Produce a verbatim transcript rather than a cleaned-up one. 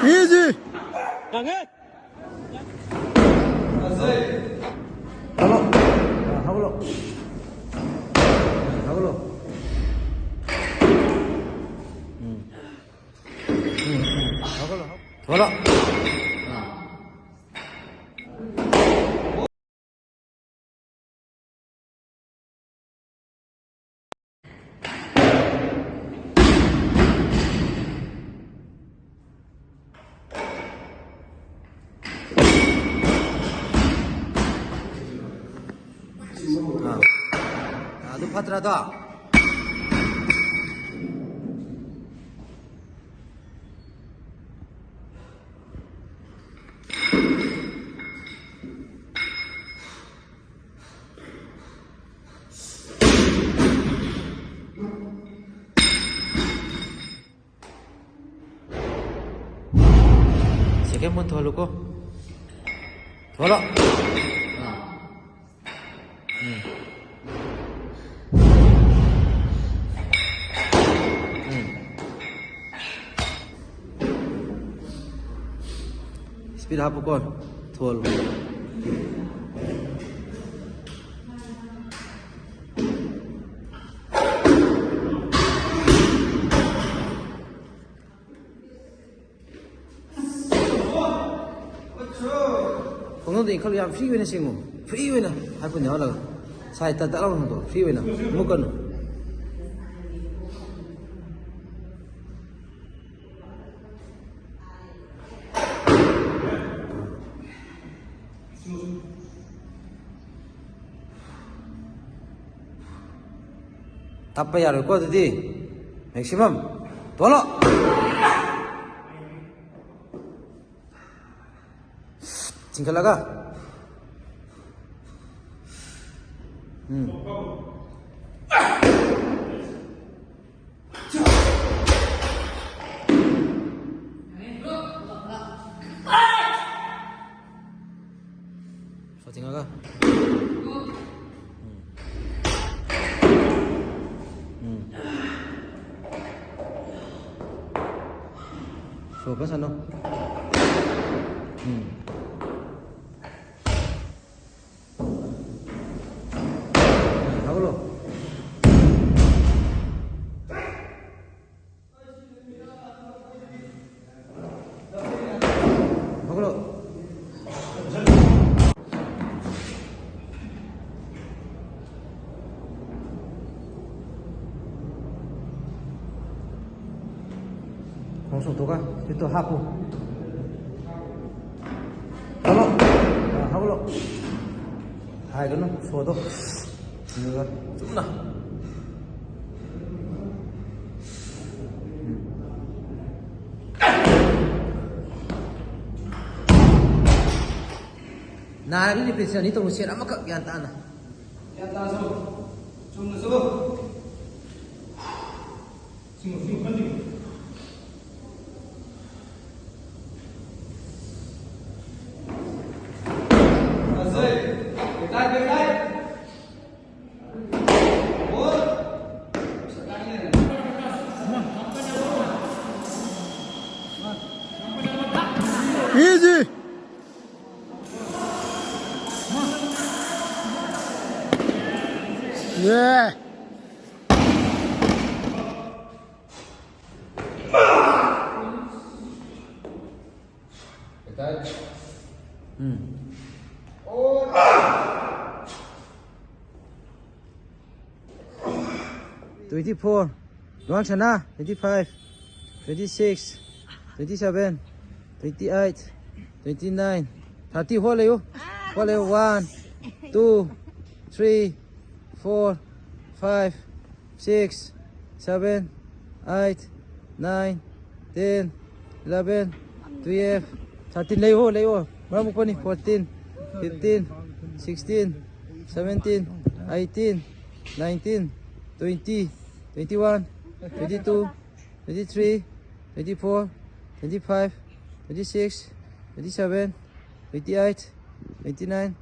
Easy. ꯍꯧꯒꯠꯂꯣ꯫ ꯑ, ꯍꯧꯒꯠꯂꯣ꯫ ꯍꯧꯒꯠꯂꯣ꯫ ꯎꯝ꯫ ꯎꯝ, ꯎꯝ꯫ ꯍꯧꯒꯠꯂꯣ, ꯍꯧꯒꯠꯂꯣ꯫ ꯊꯣꯛꯂꯣ꯫ ꯑ꯫ ꯑꯥ꯫ ꯑꯗꯨ ꯐꯠꯇ꯭ꯔꯥꯗꯣ? Second one ꯊꯣꯛꯍꯜꯂꯨꯀꯣ꯫ ꯊꯣꯛꯍꯜꯂꯣ꯫ ꯑꯥ꯫ ꯎꯝ꯫ ꯎꯝ꯫ Speed ꯍꯥꯞꯄꯨꯀꯣ꯫ ꯊꯣꯛꯍꯜꯂꯨ꯫ ꯈꯣꯡꯅꯝꯗꯣ ꯏꯟꯈꯠꯂꯨ, ꯌꯥꯝ free ꯑꯣꯏꯅ ꯆꯤꯡꯉꯨ, free ꯑꯣꯏꯅ ꯍꯥꯏꯐꯨꯠ ꯌꯥꯎꯍꯜꯂꯒ ꯁꯥꯏꯠꯇ ꯗꯛ ꯂꯥꯎꯅ ꯍꯟꯗꯣꯛꯑꯣ, free ꯑꯣꯏꯅ ꯃꯨꯛꯀꯅꯨ꯫ ꯇꯞꯄ ꯌꯥꯔꯣꯏꯀꯣ ꯑꯗꯨꯗꯤ꯫ Maximum꯫ ꯊꯣꯛꯂꯣ꯫ ꯆꯤꯡꯈꯠꯂꯒ꯫ ꯎꯝ꯫ ꯁꯣꯇꯤꯡꯉꯒ꯫ ꯎꯝ꯫ ꯎꯝ꯫ ꯁꯣꯛꯄ ꯁꯥꯟꯅꯧ꯫ ꯎꯝ꯫ ꯍꯧꯒꯠꯂꯣ꯫ ꯍꯧꯒꯠꯂꯣ꯫ ꯈꯣꯡ ꯁꯣꯛꯇꯣꯛꯑꯒ ꯐꯤꯠꯇꯣ ꯍꯥꯞꯄꯨ꯫ ꯍꯧꯒꯠꯂꯣ꯫ ꯑꯥ, ꯍꯧꯒꯠꯂꯣ꯫ ꯍꯥꯏꯒꯅꯨ, ꯁꯣꯗꯣ꯫ ꯑꯗꯨꯒ ꯆꯨꯝꯅ꯫ ꯎꯝ꯫ ꯅꯥꯔꯒꯗꯤ ꯔꯤꯄꯤꯇꯦꯁꯟ ꯑꯅꯤ ꯇꯧꯔꯣ, ꯁꯦꯠ ꯑꯃꯈꯛ ꯒ꯭ꯌꯥꯟ ꯇꯥꯅ꯫ ꯒ꯭ꯌꯥꯟ ꯇꯥꯁꯨ꯫ ꯆꯨꯝꯅꯁꯨ꯫ ꯁꯤꯃ, ꯁꯤꯃ ꯈꯜꯂꯤꯕ꯫ ꯐꯖꯩ꯫ ꯕꯦꯇꯥꯏ, ꯕꯦꯇꯥꯏ꯫ ꯒꯣꯜ꯫ Easy. Yeah. ꯎꯝ꯫ Twenty four. ꯂꯨꯋꯥꯡ ꯁꯅꯥ, twenty five, twenty six, twenty seven, twenty eight, twenty nine, thirty꯫ ꯍꯣꯜ ꯂꯩꯌꯨ꯫ ꯍꯣꯜ ꯂꯩꯌꯨ꯫ One, two, three, four, five, six, seven, eight, nine, ten, eleven, twelve, thirteen꯫ ꯂꯩꯌꯨ, ꯂꯩꯌꯨ꯫ ꯃꯔꯝ ꯃꯣꯛꯄꯅꯤ꯫ Fourteen, fifteen, sixteen, seventeen, eighteen, nineteen, twenty, twenty one, twenty two, twenty three, twenty four, twenty five, twenty six, twenty seven, twenty eight, twenty nine,